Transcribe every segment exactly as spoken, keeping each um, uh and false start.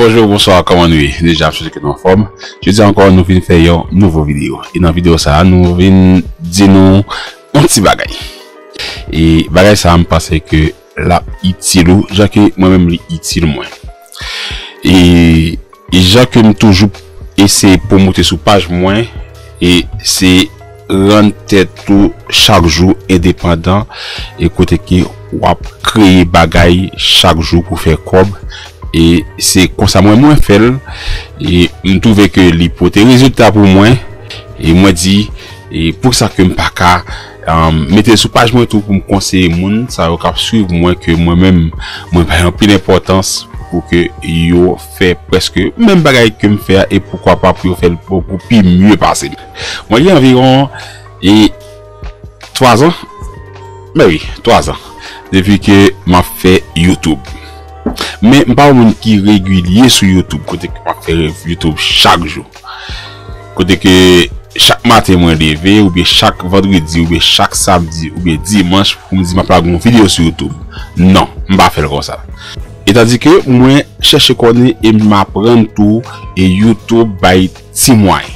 Bonjou, bonswa, kòman nou ye? Deja, m swete ke nou anfòm. Jodi a ankò, nou vin fè yon nouvo videyo. E nan videyo sa a, nou vin di nou yon ti bagay. E bagay sa a, m panse ke l ap itil ou, jan ke mwen menm li itil mwen. E, e jan ke m toujou eseye pwomote sou paj mwen, e se rann tèt ou chak jou endepandan, e kote ke w ap kreye bagay chak jou pou fè kòb. E se konsa mwen, mwen fè l, e m twouve ke li pote rezilta pou mwen, e mwen di, e pou sa ke m pa ka, um, mete l sou paj mwen tou pou m konseye moun sa yo k ap swiv mwen, ke mwen menm, mwen bay anpil enpòtans pou ke yo fè prèske menm bagay ke m fè a, e poukwa pa pou yo fè l bokou pi mye pase m. Mwen gen anviwon, e, twa zan. Ben wi, twa zan depi ke m ap fè YouTube. Men m pa yon moun ki regilye sou YouTube, kote ke m ap fè YouTube chak jou. Kote ke chak maten mwen leve, oubyen chak vandredi, oubyen chak samdi, oubyen dimanch, pou m di m ap lage yon videyo sou YouTube. Non, m pa fè l konsa. E tandike mwen chèche konnen e m aprann tou, e YouTube bay ti mwayen.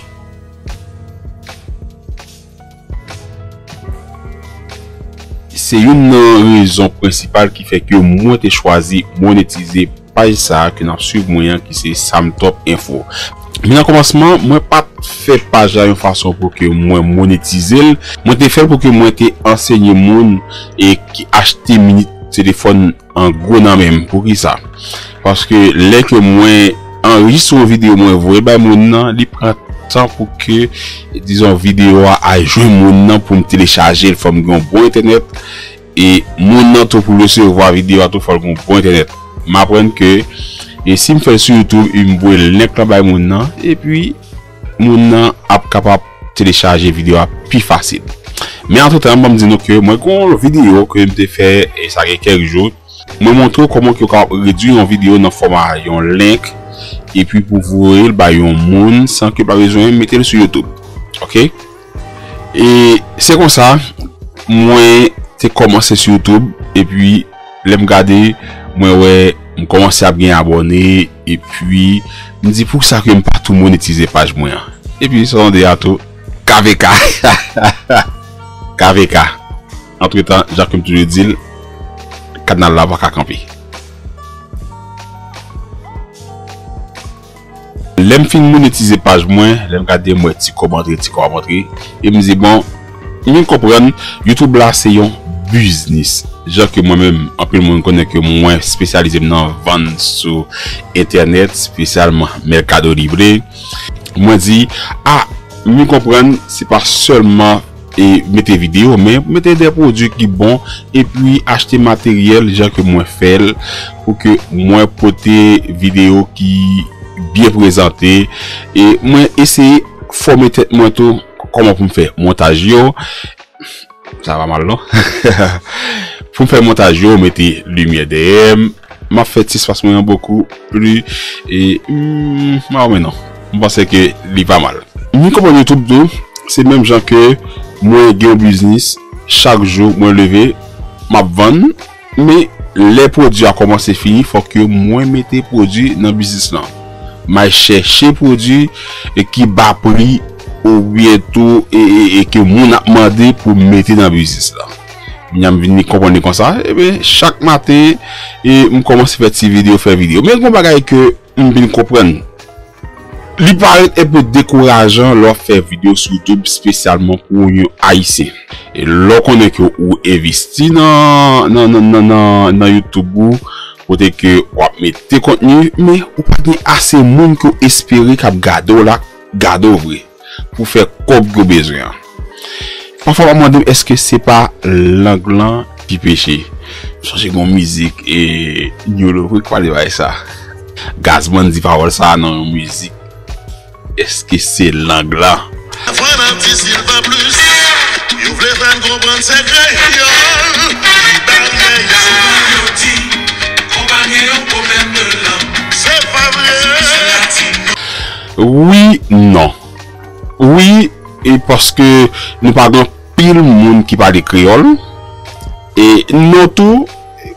Se youn nan rezon prensipal ki fè ke mwen te chwazi monetize paj sa a ke n ap swiv mwen an, ki se Samtop Info. Men nan kòmansman, mwen pa t fè paj la yon fason pou ke mwen monetize l. Mwen te fè l pou ke mwen te ansenye moun e ki achte minit telefòn an gwo nan men m. Poukisa? Paske lè ke mwen anrejistre yon videyo, mwen voye bay moun nan, li pran tan pou ke, dizon, videyo a al jwenn moun nan pou m telechaje l, fò m gen yon bon entènèt. E moun nan tou pou l resevwa videyo a tou, fò l gen yon bon entènèt. M aprann ke, e si m fè l sou YouTube, e m voye link lan bay moun nan, epi moun nan ap kapab telechaje videyo a pi fasil. Men antretan, ban m di nou ke mwen gen yon videyo ke m te fè, e sa gen kèk jou. Mwen montre w kòman ke w kapab redui yon videyo nan fòma yon link, epi pou voye l bay yon moun san ke w pa bezwen mete l sou YouTube. Oke? E se konsa, mwen te kòmanse sou YouTube, epi lè m gade, mwen wè m kòmanse ap gen abòne, epi m di, "Poukisa ke m pa tou monetize paj mwen an?" Epi sa w tande a tou, K V K. K V K. Antretan, jan ke m toujou di l, kannal la pa ka kanpe. Lè m fin monetize paj mwen, lè m gade, m wè ti kòb antre, ti kòb antre, e m di, "Bon, m vin konprann, YouTube la se yon biznis." Jan ke mwen menm, anpil moun konnen ke mwen espesyalize m nan vann sou entènèt, espesyalman Mercado Libre. Mwen di, "A, m vin konprann, se pa sèlman e mete videyo, men mete de pwodui ki bon, epi achte materyèl jan ke mwen fè l, pou ke mwen pote videyo ki byen prezante." E mwen eseye fòme tèt mwen tou, kòman pou m fè montaj yo. Sa pa mal, non? Pou m fè montaj yo, mete limyè dèyè m, m ap fè ti espas mwen an bokou pli, e, hmm, m pa wè non. M panse ke li pa mal. M vin konprann YouTube tou, se menm jan ke mwen gen yon biznis, chak jou mwen leve, m ap vann, men lè pwodui a kòmanse fini, fòk ke mwen mete pwodui nan biznis lan. M al chèche pwodui, e, ki ba pri oubyen tou, e, e, e ke moun ap mande pou m mete nan biznis lan. Kounye a m vin konprann li konsa, ebyen, chak maten, e, m kòmanse fè ti videyo, fè videyo. Men gon bagay ke m vin konprann. Li parèt enpe dekourajan lè w ap fè videyo sou YouTube, espesyalman pou yon Ayisyen. E lè w konnen ke ou envesti nan, nan, nan, nan, nan, nan YouTube ou, kote ke w ap mete kontni, men ou pa gen ase moun ke w espere k ap gade w la, gade w vre, pou fè kòb ke w bezwen an. Pafwa, m ap mande m, èske se pa lang lan ki peche? M sonje gon mizik, e, New Look ki pale bay sa. Gazzman di pawòl sa nan yon mizik. Èske se lang lan? Fanatik Silva Plus, yo vle fè n konprann se kreyòl ki ba n meyè. Se pa vre. Wi, non. Wi, e paske nou pa gen anpil moun ki pale kreyòl. E non tou,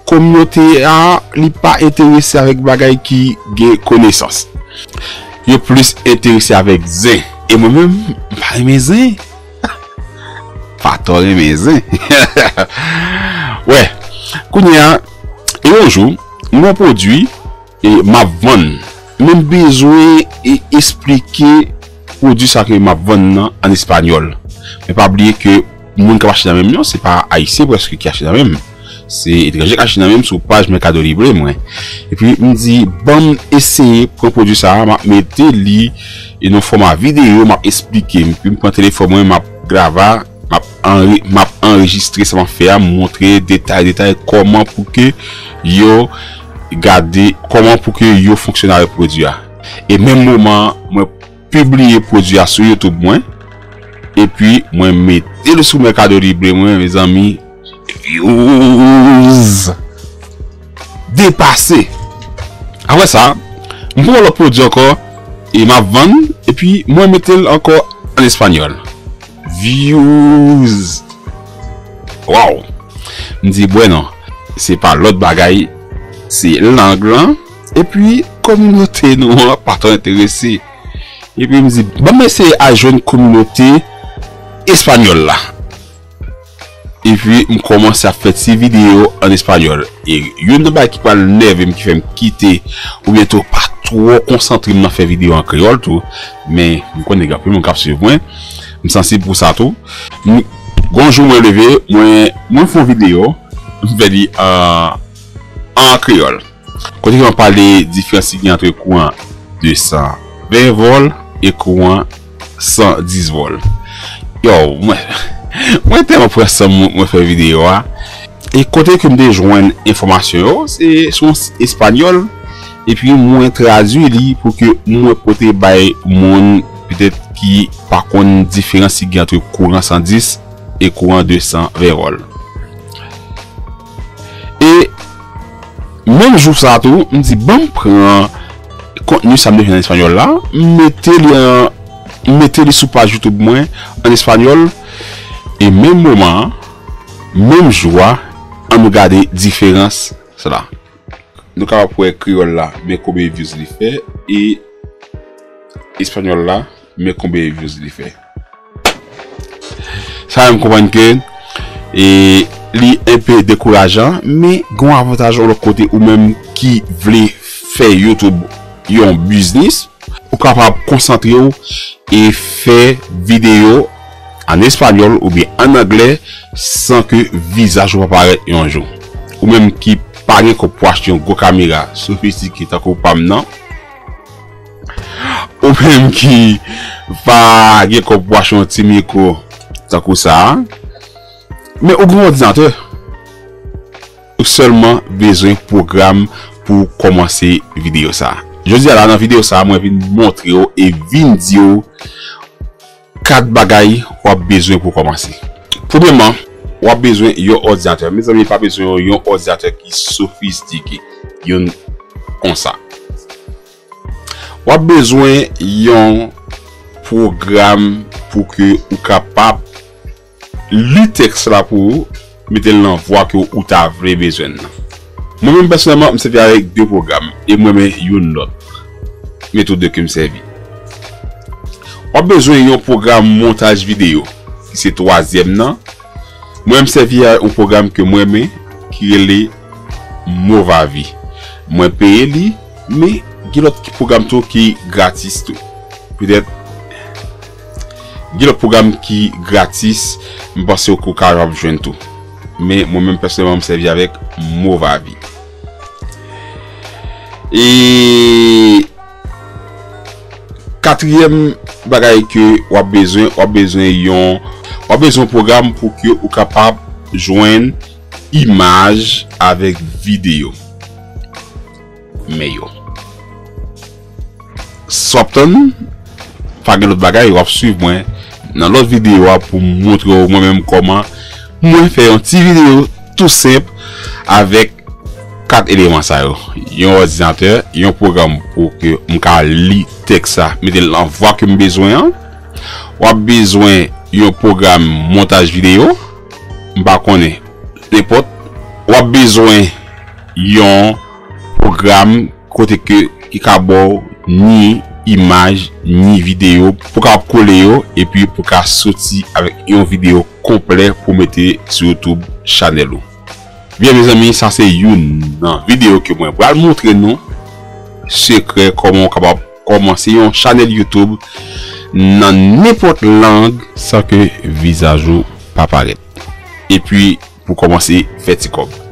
Kominote a, li pa enterese avèk bagay ki gen konesans. Yo plis enterese avèk zen. E mwen menm, m pa renmen zen. Pa twò renmen zen. Wè, kounye a, e yon jou, m gen yon pwodui, e m ap vann. Men m bezwen e, esplike pwodui sa ke m ap vann nan an espanyòl. Men pa bliye ke moun k ap achte nan men m yo, se pa ayisyen prèske ki achte nan men m. Se etranje k achte nan men m sou paj Mercado Libre mwen. Epi m di, ban m eseye pran pwodui sa a, m ap mete li e nan fòma videyo, m ap esplike. Epi m pran telefòn mwen, m ap grava, m ap anre-, m ap anrejistre sa m ap fè a, m montre detay, detay kòman pou ke yo gade, kòman pou ke yo fonksyone avèk pwodui a. E menm moman an, mwen pibliye pwodui a sou YouTube mwen, epi mwen mete l sou Mercado Libre mwen, mezanmi, views depase. Apre sa, m pran lòt pwodui ankò, e m ap vann, epi mwen mete l ankò an espanyòl. Views. Waw. M di, bwè non, se pa lòt bagay, se lang lan, epi kominote nou an pa twò enterese. Epi m di, ban m eseye al jwenn kominote espanyòl la. Epi m kòmanse ap fè ti videyo an espanyòl. E youn nan bagay ki pral nève m, ki fè m kite, oubyen tou pa twò konsantre m nan fè videyo an kreyòl tou, men m konnen gen anpil moun k ap swiv mwen, m sansib pou sa tou. M, gon jou mwen leve, mwen, mwen fè yon videyo, m fè li an, an kreyòl. Kote ke m ap pale diferans ki gen ant kouran de san ven vòl e kouran san dis vòl. Yo, mwen, mwen tèlman pran san m, mwen fè videyo a. E kote ke m te jwenn enfòmasyon yo, se sou yon sit espanyòl. Epi mwen tradui li pou ke mwen pote bay moun petèt ki pa konn diferans ki gen ant kouran san dis e kouran de san ven vòl. E menm jou sa a tou, m di, ban m pran kontni sa m te jwenn an espanyòl la, m mete li an, m mete li sou paj YouTube mwen an espanyòl. E menm moman an, menm jou a, an nou gade diferans sa la. Nou kapab wè kreyòl la, men konbyen views li fè, e espanyòl la, men konbyen views li fè. Sa fè m konprann ke, e, li enpe dekourajan, men gen yon avantaj yon lòt kote, ou menm ki vle fè YouTube yon biznis, ou kapab konsantre w e fè videyo an espanyòl oubyen an anglè san ke vizaj ou pa parèt yon jou. Ou menm ki pa gen kòb pou achte yon gwo kamera sofistike tankou pa m nan, ou menm ki pa gen kòb pou achte yon ti mikwo tankou sa a, men ou gen yon òdinatè, ou sèlman bezwen pwogram pou kòmanse videyo sa a. Jodi a la, nan videyo sa a, mwen vin montre w e vin di w kat bagay w ap bezwen pou kòmanse. Premyèman, w ap bezwen yon òdinatè. Mezanmi, pa bezwen yon, yon òdinatè ki sofistike. Youn konsa. W ap bezwen yon pwogram pou ke ou kapab li tèks la pou ou, mete l nan vwa ke ou ta vle bezwen nan. Mwen menm pèsonèlman, m sèvi avèk de pwogram e m renmen youn lòt. Men tou de ke m sèvi. W ap bezwen yon pwogram montaj videyo, ki se twazyèm nan. Mwen, m sèvi a yon pwogram ke m renmen, ki rele Movavi. Mwen peye li, men gen lòt ki pwogram tou ki gratis tou. Petèt, gen lòt pwogram ki gratis, m panse ou kapab jwenn tou. Men mwen menm pèsonèlman, m sèvi avèk Movavi. E katriyèm bagay ke w ap bezwen, w ap bezwen yon, w ap bezwen yon pwogram pou ke ou kapab jwenn imaj avèk videyo. Men yo. Sa w ap tann, pa gen lòt bagay, w ap swiv mwen nan lòt videyo a pou m montre w mwen menm kòman mwen fè yon ti videyo tou senp avèk kat eleman sa yo. Yon òdinatè, yon pwogram pou ke m ka li tèks sa, mete l nan vwa ke m bezwen an. W ap bezwen yon pwogram montaj videyo. M pa konnen, nenpòt. W ap bezwen yon pwogram kote ke ki ka ba w ni imaj ni videyo pou ka kole yo epi pou ka soti avèk yon videyo konplè pou mete sou YouTube chanèl ou. Byen mezanmi, sa se youn nan videyo ke mwen pral montre nou sekrè kòman w kapab kòmanse yon chanèl YouTube nan nenpòt lang san ke vizaj ou pa parèt. Epi pou kòmanse fè ti kòb.